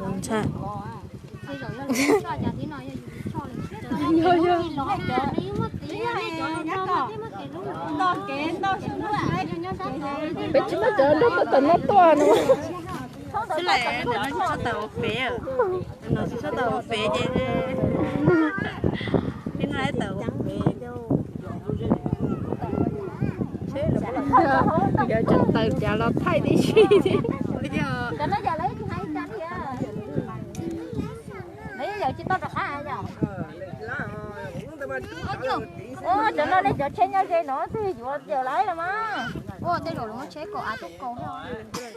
Ntshai. Yog, yog. Peb tsis muaj cov nrog tom no tuaj no. Xwb lawm, no tsis tshaj tawm ua pem, no tsis tshaj tawm ua pem ces peb no tawm ua pem. Yog tseem tawm cas los thaij tib si. Cov no nej cov tsheb nyob ze no twb yuav yawm lawv los mas. Ua tej zaum lawv muab tsheb kaus av tuaj kaus.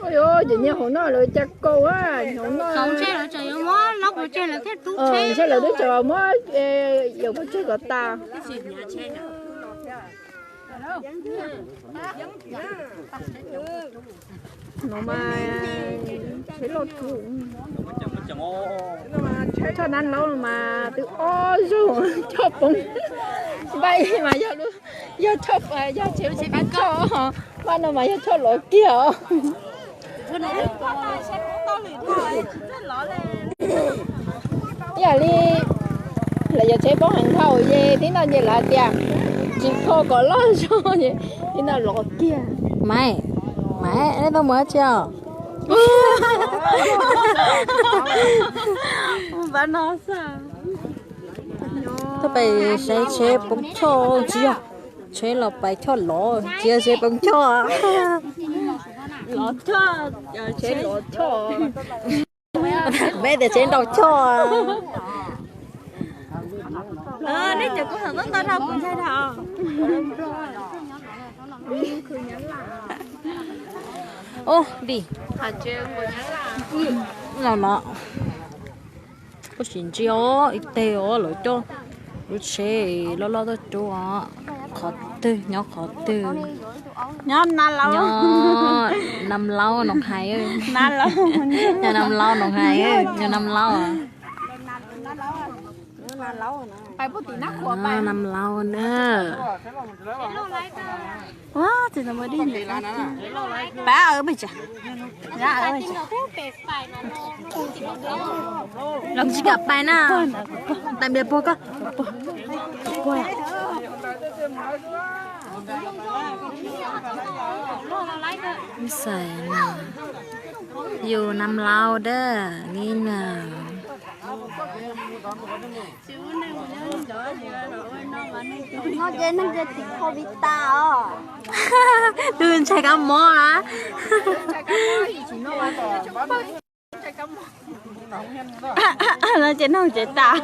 Ua yuav cov nyiaj hauv no lawv cas kaus a, hauv no. Ntshe lawv tseem yuav muab lawv pov tseg lawv thiaj tub tsheb, ntshe lawv twb tseem muab yawm pov tseg kom tas. No mas tsheb loj kawg. Choj nab laub no mas twb ob zaug choj poob. Npaj mas yog lub, yog choj, yog tsheb pab choj, npaj no mas yog choj lov kiag os. Ib yam li lawv yog tsheb poob heev dhau ces tib no ces lawv tias tsis kho kom loj zog ces tib no lov kiag. Maiv, Maiv, nej tuaj mus dab tsi os? Tuaj pais saib tsheb poob choj tsis yog, tsheb los pais choj lov tsis yog tsheb poob choj. Lov choj, tsheb lov choj. Peb tias tsheb nrau choj. Nej cov kuv thaum toj toj dhau kuv ntshai dhau. Ub, dim. Los no. Koj sim ntsia os, ib teg os lawv coj lub tsheb loj loj tuaj rub os. Qhov twg nyob qhov twg? Nyob Nam Laub, Nam Laub Noom Hais. Nyob Nam Laub Noom Hais, nyob Nam Laub. Nam Laub na. Pab, los tsis kam pais na. Tais npias puag koj. Xais na, yus Nam Laub dab li na. No ces neeg ces tim covid tas os. Twb ntshai kab mob a. No ces neeg tsev tas.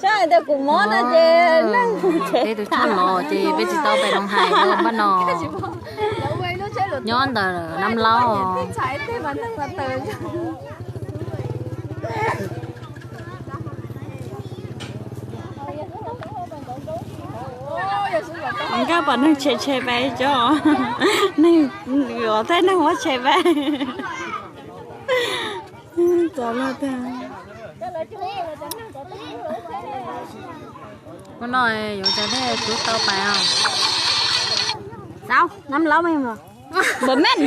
Saib hais tias kuv mob no ces neeg tsev tas. Peb tus choj los ces peb tsis tau pais Noom Hais npaj no. Nyob ntawm Nam Laub. Nkaj pom neeg tshem tshem pais cov, neeg, tej neeg muab tshem pais. Txaus loj tag. Ua no yuav cov tej tub tau pais os. Tau, Nam Laub me mas. Npawg Meej.